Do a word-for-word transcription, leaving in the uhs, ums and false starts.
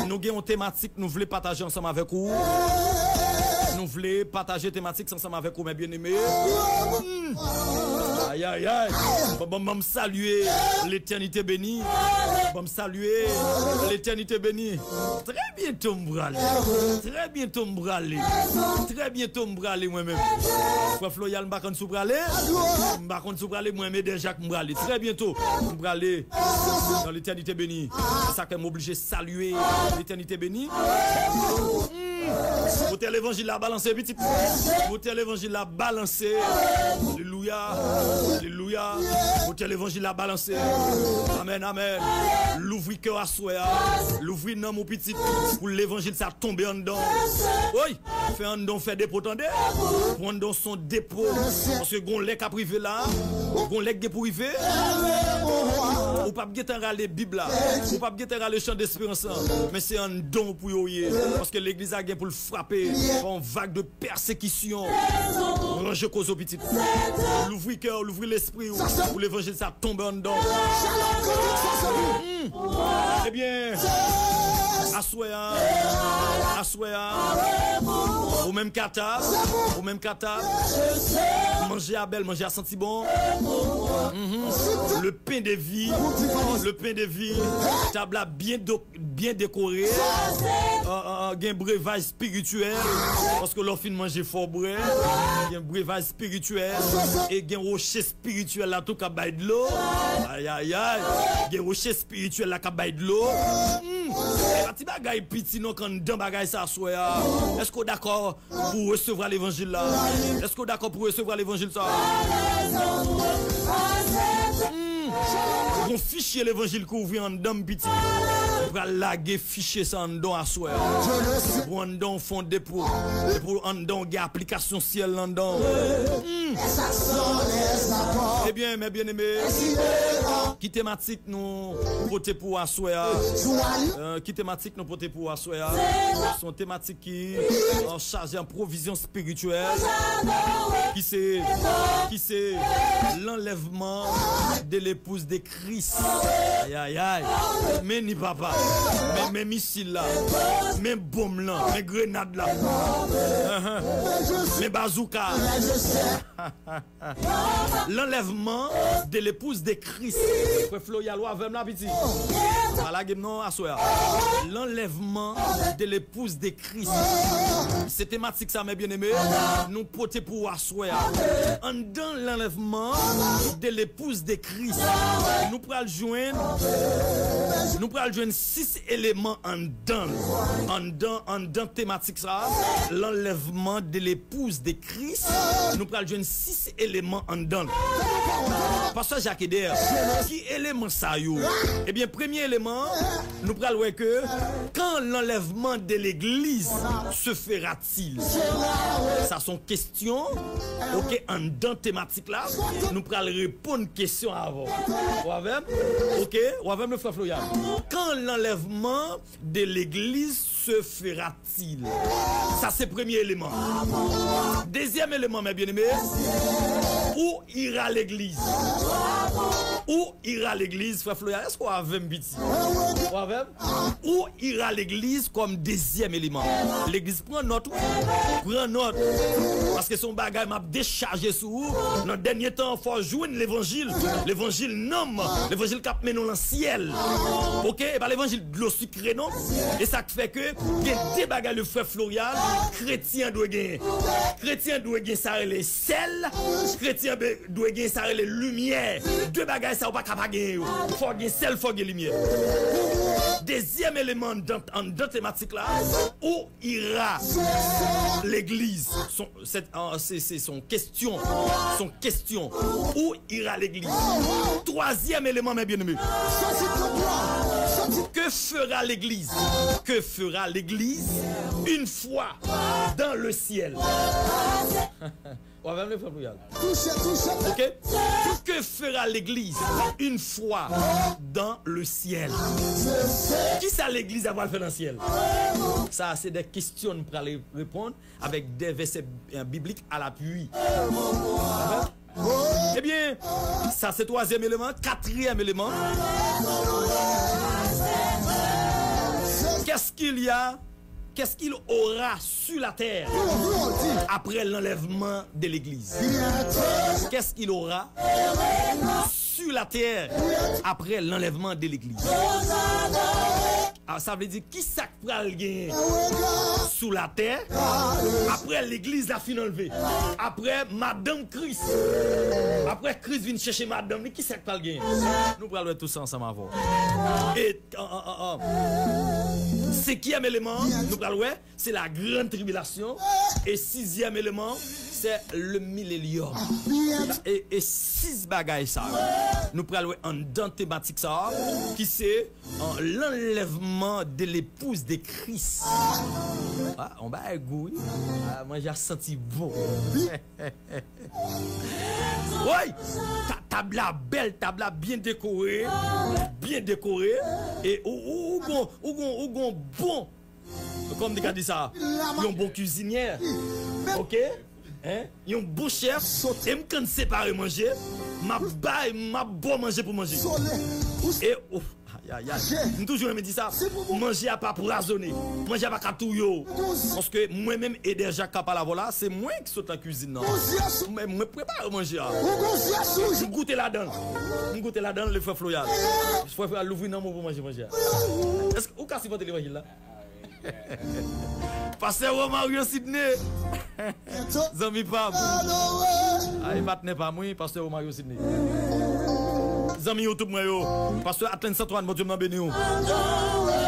Nou gen yon tematik nou vle pataje ansanm avèk ou. Nou vle pataje tematik sa ansanm avèk ou, mes bien-aimés. Hmm. Ay, ay, ay. Bon, bon, bon, m salye Letènite beni. Bon, m salye Letènite beni. Trè byento m prale. Trè byento m prale. Trè byento m prale, mwen menm. Frè Floryal, m pa konn si w prale. M pa konn si w prale, mwen, men deja k m prale. Trè byento, m prale nan Letènite beni. Se sa ke m oblije salye Letènite beni. Hmm. Motè levanjil la balanse, pitit. Motè levanjil la balanse. Alelouya. Alelouya. Motè levanjil la balanse. Amèn, amèn. Louvri kè w aswè a. Louvri nanm ou, pitit, pou levanjil sa tonbe anndan w. Woy! Fè anndan w fè depo, tande. Pou anndan w se yon depo. Paske gon lè k ap rive la. Gon lè k gen pou rive. Ou p ap gentan rale Bib la. Ou p ap gentan rale Chan Desperans lan. Men se anndan w pou yo ye. Paske legliz la gen pou l frape pa yon vag de pèsekisyon. Ranje koze w, pitit. Louvri kè w, louvri lespri w. Pou levanjil sa tonbe anndan w. Hmm. Ebyen, aswè a, aswè a, ou menm k ata, ou menm k ata, manje a bèl, manje a santi bon. Mhm. Le pain de vie, le pain de vie, tab la byen do-, byen dekore. Ah, ah, ah, gen brevaj espirityèl, paske lè w fin manje fò w bwè. Gen brevaj espirityèl, e gen woche espirityèl la tou k ap bay dlo. Ay, ay, ay. Gen woche espirityèl la k ap bay dlo. Hmm. E pa ti bagay piti non k anndan bagay sa aswè a. Èske w dakò pou w resevwa levanjil la? Èske w dakò pou w resevwa levanjil sa? Hmm. Gon fichye levanjil ki ouvri anndan m, pitit. Mwen pral lage fichye sa anndan w aswè a. Pou anndan w fè yon depo. E pou anndan w gen aplikasyon syèl anndan w. Hmm. Ebyen, mes bien-aimés, ki tematik nou pote pou aswè a? Euh, ki tematik nou pote pou aswè a? Se yon tematik ki, euh, chaje an pwovizyon espirityèl, ki se, ki se l'enlèvement de l'épouse de Christ. Ay, ay, ay. Men ni papa. Men, men misil la. Men bonm lan. Men grenad la. Ahan. Men bazouka. L'enlèvement de l'épouse de Christ. Frè Floryal, ou avè m la, piti? Pa lage m non aswè a. L'enlèvement de l'épouse de Christ. Se tematik sa, mes bien-aimés, nou pote pou w aswè a. Anndan l'enlèvement de l'épouse de Christ, nou pral jwenn, nou pral jwenn sis eleman anndan l. Anndan, anndan tematik sa, l'enlèvement de l'épouse de Christ, nou pral jwenn sis eleman anndan l. Pastè Jacques Eder, ki eleman sa yo? Ebyen, premye eleman, nou pral wè ke quand l'enlèvement de l'église se fera-t-il? Sa se yon kesyon, oke, anndan tematik la, nou pral reponn kesyon avè w. Ou avè m? Oke, ou avè m, le frè Floryal? Quand l'enlèvement de l'église se fera-t-il? Sa se premye eleman. Dezyèm eleman, mes bien-aimés, ou ira l'église. Ou ira l'église, frè Floryal, èske w avè m, piti? Ou avè m? Ou ira l'église kòm dezyèm eleman. Legliz, pran nòt, wi. Pran nòt. Paske se yon bagay m ap dechaje sou ou. Nan dènye tan, fò w jwenn levanjil. Levanjil nanm. Levanjil k ap mennen w nan syèl. Oke? E pa levanjil dlo sikre, non. E sa k fè ke gen de bagay, le frè Floryal, kretyen an dwe genyen. Kretyen an dwe gen sa rele sèl. Kretyen an be-, dwe gen sa rele limyè. De bagay sa ou pa ka pa genyen yo. Fò gen sèl, fò gen limyè. Dezyèm eleman anndan, anndan tematik la, ou ira l'église. Son, se, se, se yon kesyon. Se yon kesyon. Ou ira l'église. Twazyèm eleman, mes bien-aimés. Que fera l'église? Que fera l'église une fois dans le ciel? Ou avè m, le frè Floryal? Touche, touche. Oke? Que fera l'église une fois dans le ciel? Kisa legliz la pral fè nan syèl? Sa se de kesyon n pral reponn avèk de vèsè, euh, biblik à l'appui. Ebyen, sa se twazyèm eleman. Katriyèm eleman. Quel Qu'est-ce qu'il y a, qu'est-ce qu'il aura sur la terre après l'enlèvement de l'Église? Qu'est-ce qu'il aura sur la terre après l'enlèvement de l'Église? Ah, sa vle di, ki sa k pral genyen sou latè apre legliz la fin anlve? Apre madanm Kris, apre Kris vin chèche madanm li, ki sa k pral genyen? Nou pral wè tou sa ansanm avè w. E an, an, an, an, senkyèm eleman an, nou pral wè, se la grande tribulation. E sizyèm eleman an, se le millennium. E, e sis bagay sa yo, nou pral wè anndan tematik sa a, ki se, euh, l'enlèvement de l'épouse de Christ. Ah, on bagay gou, wi. Ah, manje a santi bon. Woy! Ta-, tab la bèl, tab la byen dekore, byen dekore. E ou, ou, ou gon, ou gon, ou gon bon, kòman m te ka di sa? Yon bon kizinyè. Oke? Hein? Yon bon chèf. E m konn separe manje. M ap bay, m ap ba w manje pou manje. E, ouf, ay, ay, ay. M toujou renmen di sa. Manje a pa pwazone. Manje a pa ka touye w. Paske mwen menm, Eder Jak k ap pale avè w la, se mwen ki sot nan kizin nan. Mwen, mwen prepare manje a. M goute ladan l. M goute ladan l, le frè Floyal. Frè Floyal, louvri nan men w pou manje manje a. Èske ou ka sipòte levanjil la? Pastè Romario Sidney. Zanmi pa m. Ay, patnè pa m, wi, pastè Romario Sidney. Zanmi YouTube mwen yo. Pastè Atlantis Antoine, Bondye m nan beni w.